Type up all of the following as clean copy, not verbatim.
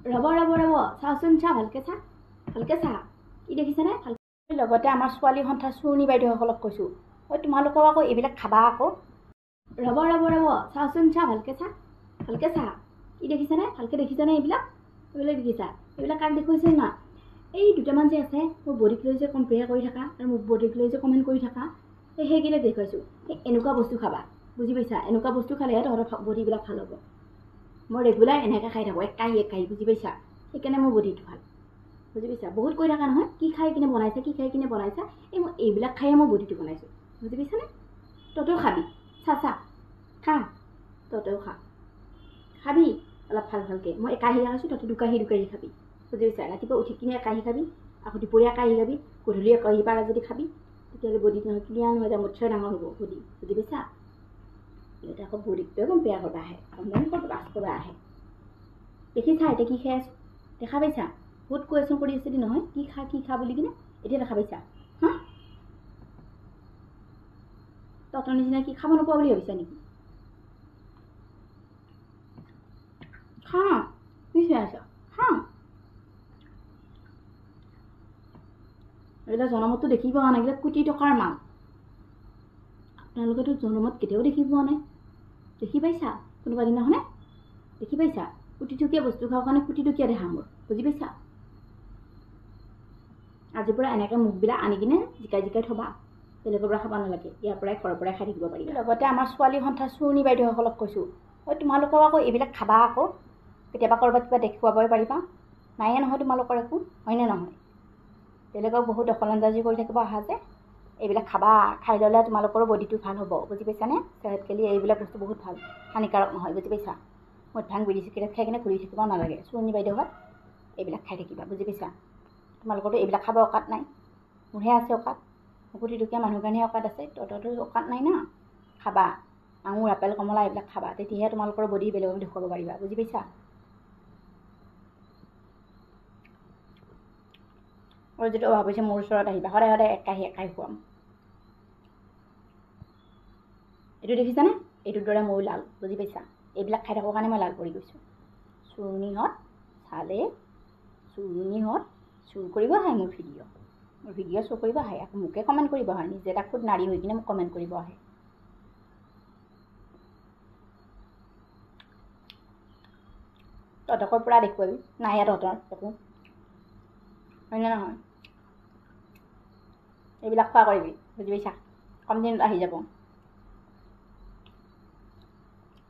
ৰ'ব ৰ'ব ৰ'ব, চাওচোন চা, ভালকৈ চা, ভালকৈ চা, কি দেখিছেনে? ভালকৈ। লগতে আমাৰ ছোৱালী সন্থাৰ চুৰণি বাইদেউসকলক কৈছোঁ, ঐ তোমালোকেও আকৌ এইবিলাক খাবা আকৌ। ৰ'ব ৰ'ব ৰ'ব, চাওচোন চা, ভালকৈ চা, ভালকৈ চা, কি দেখিছেনে? ভালকৈ দেখিছেনে? এইবিলাক এইবিলাক দেখিছা? এইবিলাক কাক দেখুৱাইছে না? এই দুটামান যে আছে মোৰ বডিক লৈ যে কম্পেয়াৰ কৰি থাকা আৰু মোৰ বডিক লৈ যে কমেণ্ট কৰি থাকা, এই সেইকেইটা দেখুৱাইছোঁ। এই এনেকুৱা বস্তু খাবা, বুজি পাইছা? এনেকুৱা বস্তু খালেহে তহঁতৰ বডিবিলাক ভাল হ'ব। মই ৰেগুলাৰ এনেকৈ খাই থাকোঁ, এক কাঁহী এক কাঁহী, বুজি পাইছা? সেইকাৰণে মোৰ বডিটো ভাল, বুজি পাইছা? বহুত কৈ থাকা নহয়, কি খাই কিনে বনাইছা, কি খাই কিনে বনাইছা। এই মই এইবিলাক খায়ে মই বডিটো বনাইছোঁ, বুজি পাইছানে? তহঁতেও খাবি, চা চা খা, তহঁতেও খা, খাবি অলপ ভাল ভালকৈ। মই একাহী খাইছোঁ, তহঁতে দুকাহী দুকাহী খাবি, বুজি পাইছা? ৰাতিপুৱা উঠি কিনে একাহী খাবি, আকৌ দুপৰীয়া একাহী খাবি, গধূলি একাহী পাৰা যদি খাবি, তেতিয়াহ'লে বডিটো নহয় ক্লিয়াৰ নহয়, মোতকৈ ডাঙৰ হ'ব বডি, বুজি পাইছা? সিহঁতে আকৌ বডিটোৱে কম্পেয়াৰ কৰিব আহে, কমেণ্ট কৰিব পাছ কৰিব আহে। দেখিছা এতিয়া কি খাই আছোঁ, দেখা পাইছা? বহুত কুৱেশ্যন কৰি আছিলি নহয়, কি খা কি খা বুলি কিনে, এতিয়া দেখা পাইছা? হা, তহঁতৰ নিচিনা কি খাব নোপোৱা বুলি ভাবিছা নেকি? খা, কি চাই আছ? খা। এইবিলাক জনমততো দেখি পোৱা নাই, এইবিলাক কোটি টকাৰ মাল। আপোনালোকেতো জনমত কেতিয়াও দেখি পোৱা নাই। দেখি পাইছা কোনোবা দিনাখনে? দেখি পাইছা? কোটিটকীয়া বস্তু খোৱাৰ কাৰণে কোটিটকীয়া দেখা মোৰ, বুজি পাইছা? আজিৰ পৰা এনেকৈ মুখবিলাক আনি কিনে জিকাই জিকাই থ'বা, বেলেগৰ পৰা খাব নালাগে, ইয়াৰ পৰাই ঘৰৰ পৰাই খাই থাকিব পাৰিবা। লগতে আমাৰ ছোৱালী সন্থাৰ চুৰণি বাইদেউসকলক কৈছোঁ, ঐ তোমালোকেও আকৌ এইবিলাক খাবা আকৌ, কেতিয়াবা ক'ৰবাত কিবা দেখুৱাবই পাৰিবা। নায়ে নহয় তোমালোকৰ একো, হয়নে নহয়? বেলেগক বহুত দখল আন্দাজি কৰি থাকিব অহা যে, এইবিলাক খাবা, খাই ল'লে তোমালোকৰো বডিটো ভাল হ'ব, বুজি পাইছানে? চেহেত কেলি এইবিলাক বস্তু বহুত ভাল, হানিকাৰক নহয়, বুজি পাইছা? মদ ভাং বিড়ি চিগাৰেট খাই কিনে ঘূৰি থাকিব নালাগে। চুৰণি বাইদেউহঁত এইবিলাক খাই থাকিবা, বুজি পাইছা? তোমালোকৰতো এইবিলাক খাব অকাত নাই, মোৰহে আছে অকাত। কোটিটকীয়া মানুহৰ কাৰণেহে অকাত আছে, তহঁতৰতো অকাত নাই না। খাবা আঙুৰ, আপেল, কমলা এইবিলাক খাবা, তেতিয়াহে তোমালোকৰ বডি বেলেগক দেখুৱাব পাৰিবা, বুজি পাইছা? আৰু যিটো অভাৱ হৈছে মোৰ ওচৰত আহিবা, সদায় সদায় এক কাঁহী এক কাঁহী খুৱাম। এইটো দেখিছানে? এইটোৰ দৰে ময়ো লাল, বুজি পাইছা? এইবিলাক খাই থাকোঁ কাৰণে মই লাল পৰি গৈছোঁ। চুৰণিহঁত চালে, চুৰণিহঁত চুৰ কৰিব আহে মোৰ ভিডিঅ', মোৰ ভিডিঅ' চুৰ কৰিব আহে, আকৌ মোকে কমেণ্ট কৰিব আহে, নিজে এটা খুদ নাৰী হৈ কিনে মোক কমেণ্ট কৰিব আহে। তহঁতকৰ পৰা দেখুৱাবি নাই তহঁতৰ একো, হয়নে নহয়? এইবিলাক খোৱা কৰিবি, বুজি পাইছা? কম দিনত আহি যাব।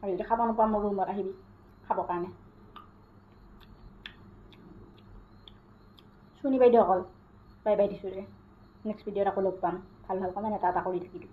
আৰু যদি খাব নোপোৱা মোৰ ৰুমত আহিবি খাবৰ কাৰণে। চুনি বাইদেউসকল, বাই বাই দিছোঁ দে। নেক্সট ভিডিঅ'ত আকৌ লগ পাম। ভাল ভাল কমেণ্ট এটা এটা কৰি থাকিবি।